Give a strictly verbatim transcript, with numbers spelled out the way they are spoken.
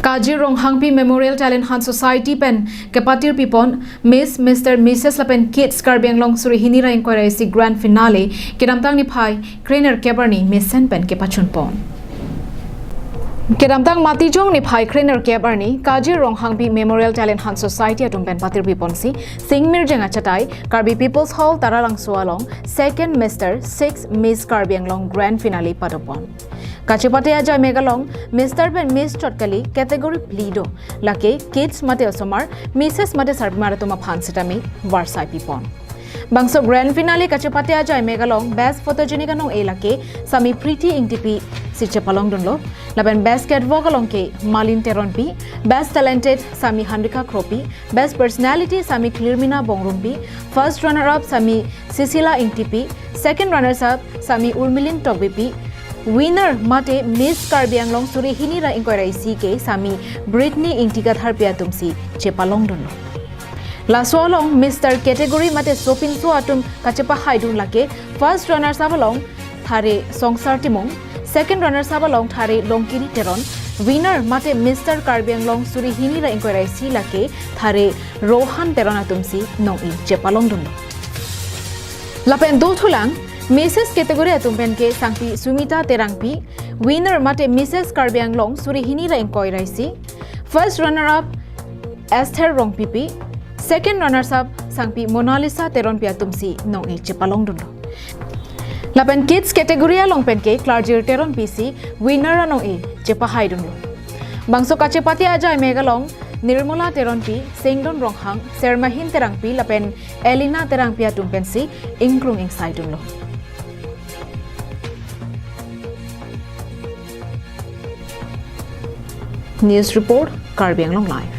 Kajir Ronghangpi Memorial Talent Hunt Society pen kepatir pipon Miss, Mister, Missus lapen Kids Karbi Anglong suri hini ra ingkoi ra isi grand finale kedamtang niphai krenerkep arni mesen pen kepachunpon. Kedamtang Matijong niphai krenerkep arni Kajir Ronghangpi Memorial Talent Hunt Society atum pen patir piponsi Singmirjeng achatai Karbi People's Hall Taralangso along second Mister six Miss Karbi Anglong grand finale padopon. Kachepate ajai mek along Mister pen Miss chot kali category phli do. Lake Kids mate osomar, Missus mate sarpimar atum aphan sitame varsai pipon. Bangso grand finale kachepate ajai mek along Best Photogenic anong-e lake sami Pretty Ingtipi si chepalongdunlo. Lapen Best Catwalk along ke Malin Teronpi, Best Talented sami Handika Kropi, Best Personality sami Clearmina Bongrumpi, First Runner Up sami Sisila Ingtipi, Second Runners Up sami Urmilin Tokbipi, Winner mate Miss Karbi Anglong suri hini ra ingkoi ra isi ke sami Brittany Ingti Katharpi atum si chepalongdunlo. Laso along Mister category mate sopinso atum kachepahaidun lake First Runners Up along Thare Songsar Timung, Second Runners Up along Thare Longkiri Teron, Winner mate Mister Karbi Anglong suri hini ra ingkoi ra isi lake Thare Rohan Teron atum si nong-e chepalongdunlo. Lapen dothulang Missus category atum pen ke sangpi Sumita Terangpi, Winner mate Missus Karbi Anglong suri hini ra ingkoi ra isi, First Runner Up Esther Rongpipi, Second Runners Up sangpi Monalisa Teronpi atum si nong-e chepalongdunlo. Lapen Kids category along pen ke Klarjir Teronpi si Winner anong-e chepahaidunlo. Bangso kachepate ajai mek along Nirmala Teronpi, Singdon Ronghang, Sermahin Terangpi lapen Elina Terangpi atum pensi ingkrung ingsaidunlo. News report, Karbi Anglong Live.